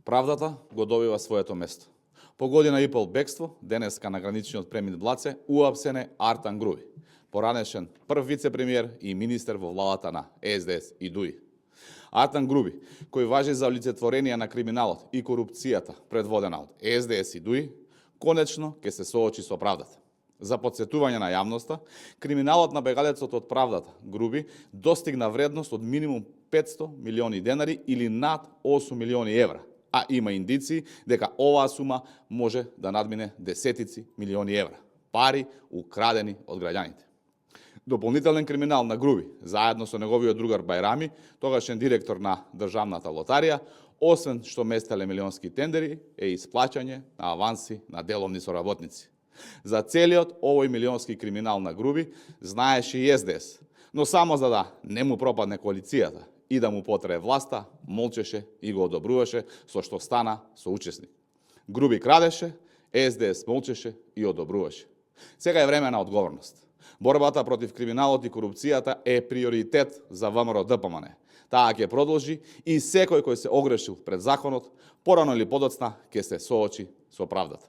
Правдата го добива своето место. По година и пол бегство, денеска на граничниот премин Блаце, уапсен е Артан Груби, поранешен прв вице-премиер и министер во владата на СДС и ДУИ. Артан Груби, кој важи за олицетворение на криминалот и корупцијата предводена од СДС и ДУИ, конечно ќе се соочи со правдата. За подсетување на јавноста, криминалот на бегалецот од правдата, Груби, достигна вредност од минимум 500 милиони денари или над 8 милиони евра, а има индиции дека оваа сума може да надмине десетици милиони евра. Пари украдени од граѓаните. Дополнителен криминал на Груби, заедно со неговиот другар Бајрами, тогашен директор на Државната лотарија, освен што местеле милионски тендери, е исплаќање на аванси на деловни соработници. За целиот овој милионски криминал на Груби знаеше и СДС, но само за да не му пропадне коалицијата и да му потрае власта, молчеше и го одобруваше, со што стана соучесник. Груби крадеше, СДС молчеше и одобруваше. Сега е време на одговорност. Борбата против криминалот и корупцијата е приоритет за ВМРО ДПМН. Таа ќе продолжи и секој кој се огрешил пред законот, порано или подоцна ќе се соочи со правдата.